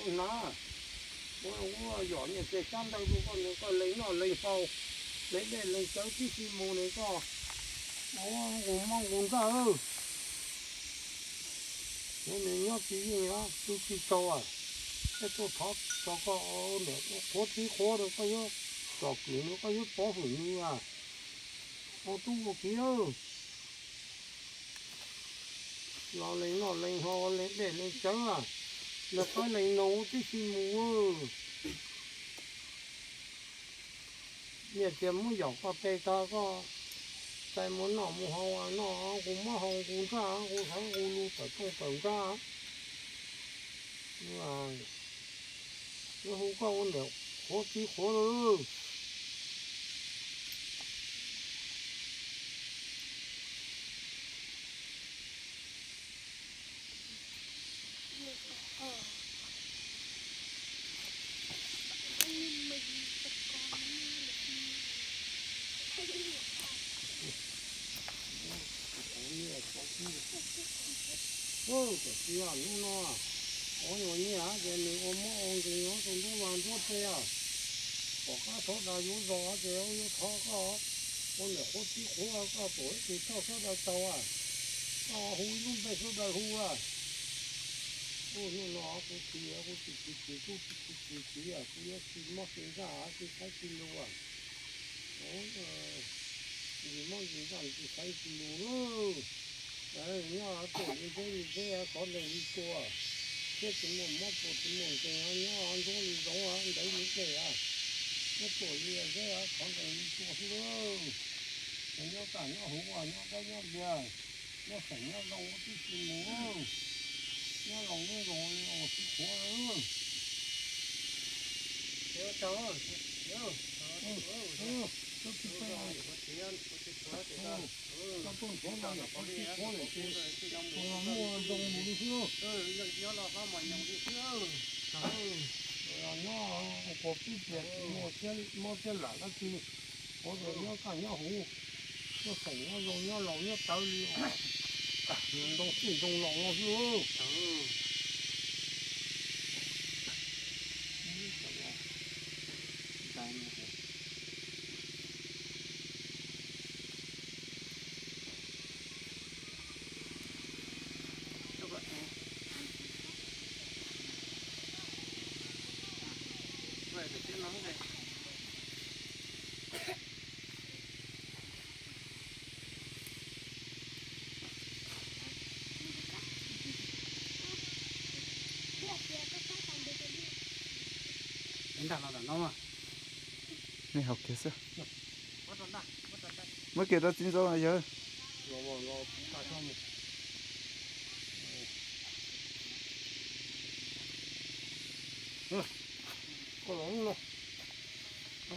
Hnav, ua yog nyiaj txiag xyab ntawv rau koj nws, koj lees noj lees haus, lees dej lees cawv tib si mus nws koj, ua nqus mob nqus ntsaj. Nws nyob tsis yeej os, tu tsis tsaug, thiaj tuaj thov txog koj niam qhuav txiv qhuav rau koj yuav tsom kwm nws, koj yuav pov hwm nws a, ua tub ua kiv. Los lees noj lees haus, lees dej lees cawv, lees qaib lees noog tib si mus. Nyiaj txiag muab yom koj tes tag koj txais mus noj mus haus, noj nqus mob haus nqus ntsaj, nqus xaiv nqus lus tawm rooj tawm nrag. Yuav hu koj ua niam qhuav txiv qhuav lawm. Tam sim hnub no, ua nyuag nyiaj ces nws ua mob ua nkeeg nyob rau nruab vaj nruab teb, pom qab txhob dag yuav zog ces yuav thov koj ua niam qhuav txiv qhuav, koj pom ib tug txhob dag tau, koj hu ib lub npe xub daws hu. Hnub no kuv txiv kuv tsis tsis txiv, kuv tsis tsis txiv, kuv yuav tsis mob tsis ntsaj tsis xaiv tsis lus. Ntsis mob ntsis ntsaj tsis xaiv tsis lus lawm. Nyob tuaj li ntxeb li zeb, khov ntees li tua, thiab tsis muaj mob tua tsis muaj nkeeg, nyob ntsuab li zoov, ntev li ntej, nyob tuaj li zeb khov ntees li tua xwb. Nyob kaj nyob huv, nyob dawb nyob liag, nyob xeem nyob zoo tib si mus, nyob laus nyob zoo li ua txiv qhuav. Koj tuaj nrhiav no niam qhuav txiv qhuav lawm ces tsuas muaj zoo mus li xwb. Nyob pom pib tias tsis muaj mob thiab lam dab tsi, qhuav nyob kaj nyob huv, nyob xeem nyob zoo nyob laus nyob tawv li ntoo txij ntoo laus no xwb. Nej haus kiag xwb. Muab kiag rau txiv ntxawm yawg. Koj los no.